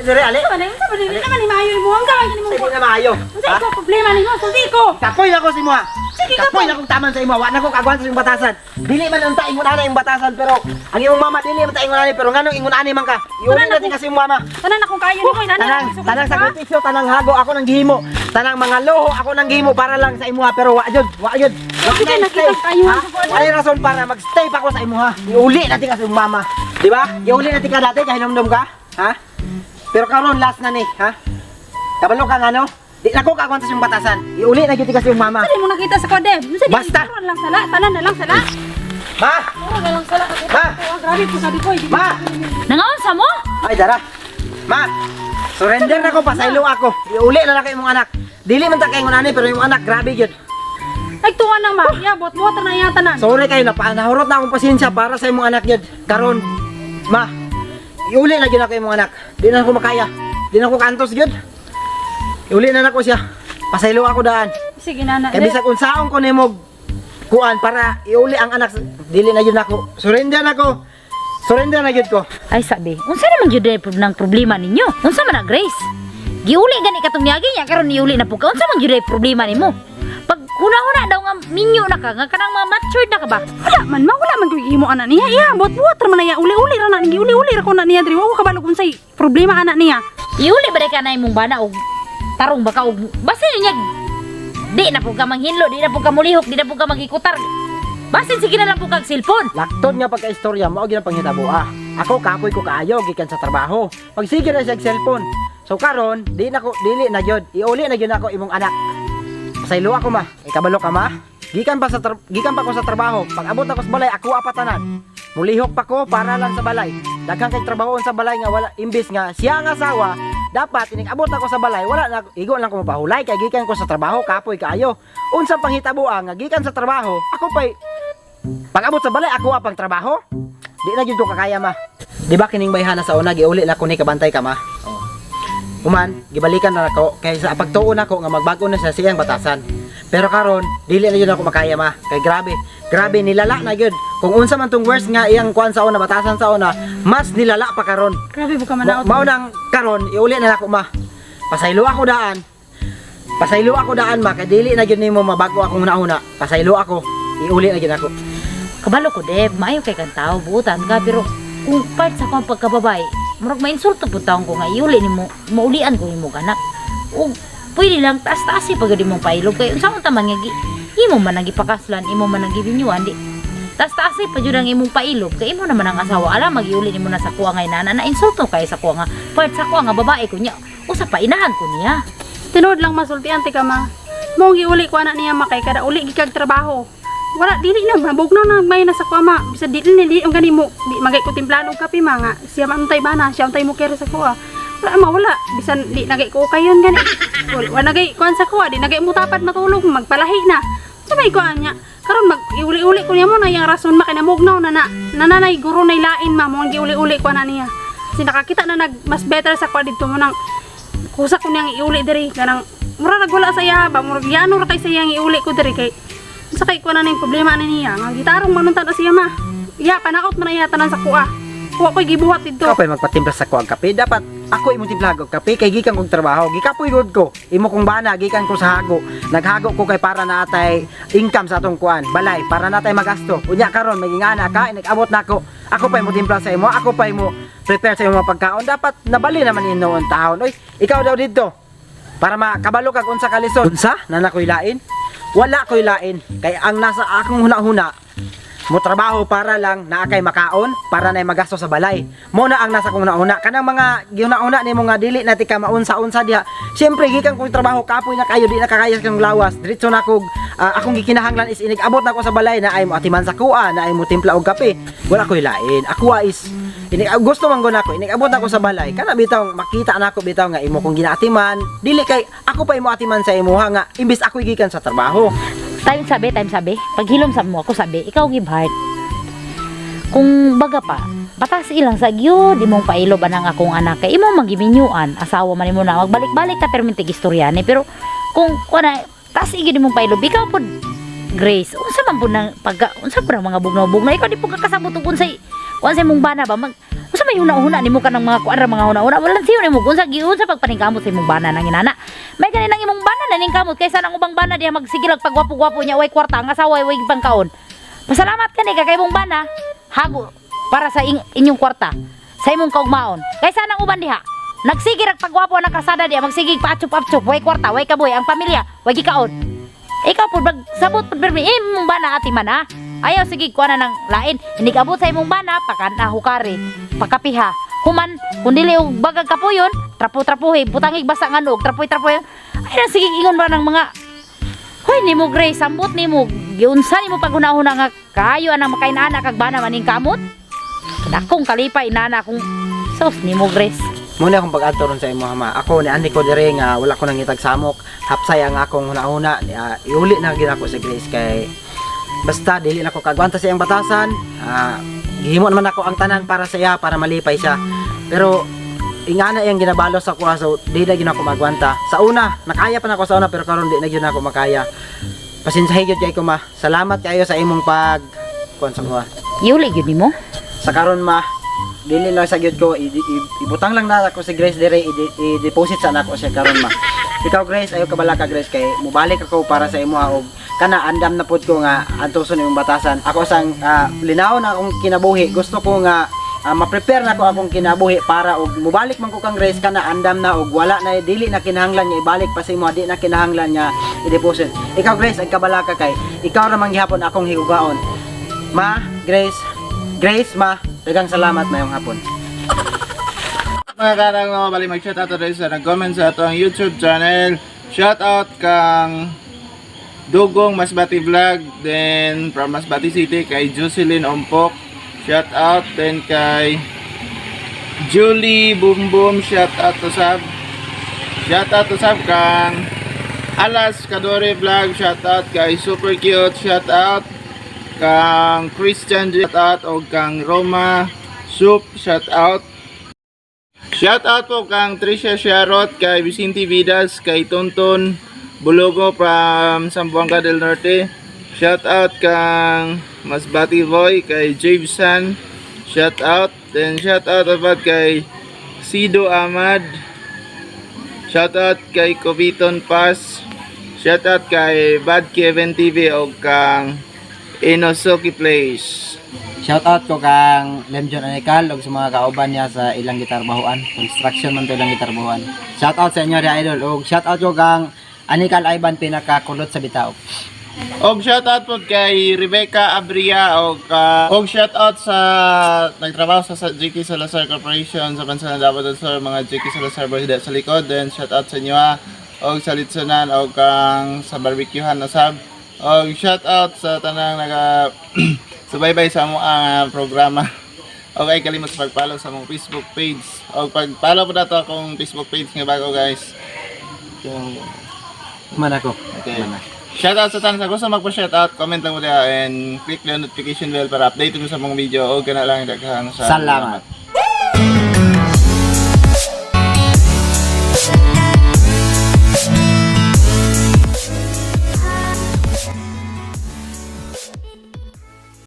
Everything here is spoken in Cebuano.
Diri, ali. Unsa man, unsa man, dili naman ni maayo imo. Unsa man gini mo? Sa di na maayo. Unsa ikaw problema nimo? Sulti ko. Kapoy na ko sa imo. Sige ka Kapoy na kong taman sa imo. Wa na ko kagwan sa imong batasan. Dili man unta ingon ana imong batasan, pero ang imong mama dili man ta ingon ani, pero nganong ingon ani man ka? Iuli Tanan na din kasi imong mama. Tanan akong kayo nimo, inana. Tanang tanang sakripisyo, tanang hago ako nang gihimo. Tanang mga loho ako nang gihimo para lang sa imuha, pero wa jud, wa jud. Wa Sige, na nakita stay. kayo Ha? sa kuwan. Walay rason para magstay pa ako sa imuha. Iuli natin kasi imong mama. Di ba? Iuli natin ka dati kahinomdom ka, ha? Pero karon last na ni, ha? Kabalo ka nga no? Di na ko kaagwan sa imong batasan. Iuli na gyud kasi imong mama. Unsa di mo nakita sa kodem? Unsa di? Basta. Puro lang sala, tanan na lang sala. Ma! Puro na lang sala. Ma! Oh, grabe po sabi ko. Ma! Nangaon sa mo? Ay, dara. Ma! Surrender na ko, pasaylo ako. Iuli na lang kay imong anak. Dili man ta kay ingon ani, pero imong anak grabe gyud. Nagtuwa na ma. Ya, bot bot na iya tanan. Sorry kayo na nahurot na akong pasensya para sa imong anak gyud. Karon, ma, iuli na gyud ako imong anak. Di na ako makaya. Di na ako kantos gyud. Iuli na nako siya. Pasaylo ako daan. Sige nana. Kay bisag unsaon ko nimo kuan para iuli ang anak, dili na gyud nako. Surrender na ko. Surrender na gyud ko. Ay sabi, unsa naman gyud ay ng problema ninyo? Unsa man na, Grace? Giuli gani katong niagi niya karon niuli na pud ka. Unsa man gyud ay problema nimo? Pag huna-huna daw nga minyo na ka, nga kanang mga matured na ka ba? Wala man ma, wala man gyud imo ana niya. Iya, bot bot ra man na iya. Uli-uli ra na niya. Uli-uli ra ko na niya diri. Wa ko kabalo kung unsay problema ana niya. Iuli ba ka na imong bana og tarong ba ka og basin niya di na pud ka manghinlo, di na pud ka mulihok, di na pud ka magikutar. Basin sige na lang pud kag cellphone. Laktod nga pagka-istorya mao gyud ang panghitabo ah. Ako kapoy ko kaayo gikan sa trabaho. Pagsige na siya og cellphone. So karon, di na ko dili na gyud. Iuli na gyud ako imong anak. Pasaylo ako, ma. Ikabalo ka, ma. Gikan pa ko sa trabaho. Pag abot ako sa balay, ako apatanan. Mulihok pa ko para lang sa balay. Daghang kay trabahoon sa balay nga wala, imbis nga siya ang asawa dapat inig abot ako sa balay wala na igo lang ko mapahulay kay gikan ko sa trabaho, kapoy kaayo. Unsang panghitabo nga gikan sa trabaho ako pay pag-abot sa balay ako apang trabaho? Di na gyud ko kakaya, ma. Di ba kining bayhana sa una giuli na ko ni kabantay ka, ma? Oh. Human, gibalikan na nako kay sa pagtuo nako nga magbago na siya siyang batasan. Pero karon, dili na gyud ako makaya, ma. Kay grabe, grabe nilala na gyud. Kung unsa man tong worst nga iyang kuan sa una, batasan sa una, mas nilala pa karon. Grabe po ka manaot. Mao nang karon iuli na nako, ma. Pasaylo ako daan. Pasaylo ako daan, ma, kay dili na gyud nimo mabago akong nauna. Pasaylo ako, iuli na gyud ako. Kabalo ko, Deb, maayo kay kang tao, buutan ka, pero kung part sa akong pagkababae, murag mainsulto po taong ko nga iuli nimo, maulian ko nimo anak. O pwede lang taas-taas eh, pag di mong pailog kay unsa man taman nga imo man ang gipakaslan, imo man ang gibinyuan di. Taas-taas eh, pa jud ang imong pailog kay imo naman ang asawa, alam magiuli nimo na sa kuha nga inana na insulto kay sa kuha nga part sa kuha nga babae ko niya. Usa pa inahan ko niya. Tinuod lang masultian ti ka ma. Mao giuli ko ana niya ma kay kada uli gikag trabaho. Wala dili na mabugnaw na may nasa kuha ma. Bisa dili ni di ang gani mo di magay ko timplado og kape ma nga siya man untay bana, siya untay mo kere sa kuha. Wala ma wala bisan di nagay ko kayon gani. Wala, wala nagay kuan sa kuha, di nagay mo tapad matulog magpalahi na. Sa may kuan niya. Karon mag iuli-uli ko niya mo na yang rason ma kay namugnaw na na. Nananay guro nay lain ma mo ang giuli-uli ko ana niya. Kasi nakakita na nag mas better sa kuha didto mo nang kusa ko niyang iuli diri kanang mura rag wala sa iya ba murag yano ra kay sa iyang iuli ko diri kay sa kay kuan na ning problema na niya nga gitarong manuntan na siya ma iya panaot man na iya tanan sa kuha kuha ko'y gibuhat didto. Ikaw pa'y magpatimpla sa kuang kape. Dapat ako imong timplahan og kape kay gikan kong trabaho. Gikapoy gud ko. Imo kong bana gikan ko sa hago. Naghago ko kay para na atay income sa atong kuan, balay para natay magasto. Unya karon may ingana ka, nag-abot nako. Ako pa'y mo timpla sa imo, ako pa'y mo prepare sa imong pagkaon. Dapat nabali naman ino ang taon. Oy, ikaw daw didto. Para makabalo kag unsa ka lisod. Unsa? Nana ko'y lain? Wala ko'y lain. Kay ang nasa akong huna-huna, mo trabaho para lang naa kay makaon, para na magasto sa balay. Mo na ang nasa kong nauna. Kanang mga gihuna-una nimo nga dili na ti ka maunsa-unsa diha. Siyempre gikan kong trabaho kapoy na kayo, di na kakaya kang lawas. Diretso na kog akong gikinahanglan is inig abot na ko sa balay na ay mo atiman sa kuha, na ay mo timpla og kape. Wala ko'y lain. Ako is inig gusto man gud nako inig abot na ko sa balay. Kana bitaw makita nako bitaw nga imo kong ginaatiman. Dili kay ako pa imo atiman sa imuha nga imbis ako gikan sa trabaho. Time sabi, time sabi. Paghilom sa mo ako sabi, ikaw give heart. Kung baga pa, batas ilang sa gyud imong pailo ba nang akong anak kay imong magiminyuan, asawa man nimo na magbalik-balik ta permintig istorya ni, pero kung kuan taas igid imong pailo, ikaw pod Grace, unsa man pud nang pagka unsa pud ang mga bugnaw-bugnaw, ikaw di pud ka kasabot og unsay kuan sa imong bana ba mag Unsa may huna-huna nimo kanang mga kuan ra mga huna-huna? Wala siyo nimo kung unsa giunsa pagpaningkamot sa imong bana nang inana. May gani nang imong bana naningkamot kaysa nang ubang bana diha magsigil og pagwapo-gwapo niya, way kwarta ang asawa, way pangkaon. Pasalamat ka ni kay imong bana hago para sa inyong kwarta, sa imong kaugmaon. Kaysa nang uban diha nagsigir ang pagwapo ng kalsada diha, magsigig paatsup-atsup, way kwarta, way kabuhi, ang pamilya way gikaon. Ikaw pud magsabot pud pirmi imong bana ati man ha. Ayaw sige kuha na ng lain. Inigabot sa imong bana pakan hukari, pakapiha. Human kun dili og bagag kapuyon, trapo-trapohi, butangig basa nga og trapoy-trapoy. Ay na sige ingon ba ng mga. Hoy nimo Grace, sambot nimo. Giunsa nimo paghuna-huna nga kayo anang makainana kag bana maning kamot? Dakong kalipay inana kung sos nimo, Grace. Muna akong pag-adto ron sa imo, ma. Ako ni ani ko dire nga wala ko nangitag samok. Hapsay ang akong huna-huna. Iuli na gyud ako si Grace kay basta dili na ko kagwanta sa iyang batasan. Gihimo naman ako ang tanan para sa iya para malipay siya. Pero ingana iyang ginabalos ako ah, so di na gyud ako magwanta. Sa una, nakaya pa na ako sa una pero karon di na gyud ako makaya. Pasensyahi gyud kay ko, ma. Salamat kayo sa imong pag kuan sa kuha. Iuli gyud nimo. Sa karon, ma, dili lang sa gyud ko ibutang lang na ako si Grace dire, i-deposit sa nako siya karon, ma. Ikaw, Grace, ayo kabala ka, Grace, kay mobalik ako para sa imo og kana andam na pud ko nga antuson imong batasan. Ako sang linaw na akong kinabuhi, gusto ko nga ma-prepare na ko akong kinabuhi para og mobalik man ko kang Grace, kana andam na og wala na, dili na kinahanglan nga ibalik pa sa imo, di na kinahanglan nga i-deposit. Ikaw, Grace, ang kabala ka kay ikaw ra man gihapon akong higugaon. Ma, Grace, Grace, ma, daghang salamat, mayong hapon. Mga karang mga bali, mag-shoutout tayo sa nag-comment sa ato ang YouTube channel. Shoutout kang Dugong Masbati Vlog, then from Masbate City kay Jocelyn Ompok. Shoutout then kay Julie Boom Boom, shoutout to sab. Shoutout to sab kang Alas Kadore Vlog, shoutout kay Super Cute, shoutout kang Christian, shoutout og kang Roma Soup, shoutout. Shout out po kang Tricia Sharot, kay Vicente Vidas, kay Tonton Bulugo from Zamboanga del Norte. Shout out kang Masbati Boy, kay Jameson. Shout out. Then shout out about kay Sido Ahmad. Shout out kay Coviton Paz. Shout out kay Bad Kevin TV o kang Inosuki Place. Shout out ko kang Lemjon Anikal ug sa mga kauban niya sa ilang gitarbahuan. Construction man to ilang gitarbahuan. Shout out sa inyo ri, idol, ug shout out ko kang Anikal Ivan, pinakakulot sa bitaw. Og shoutout po kay Rebecca Abria og og shoutout sa nagtrabaho sa JK Salazar Corporation sa bansa ng Davao del Sur, mga JK Salazar boys dito sa likod. Then shoutout sa inyo ha. Og sa litsunan og kang sa barbecuehan na sab. Og shoutout sa tanang naga subaybay sa among programa. Og ay kalimot sa pag-follow sa among Facebook page. Og pag-follow po nato akong Facebook page nga bago, guys. Yung Man ako. Okay. Man. Shoutout sa tanan sa gusto magpa-shoutout, comment lang mo diha and click the notification bell para update mo sa mga video o kana lang, daghang Salamat.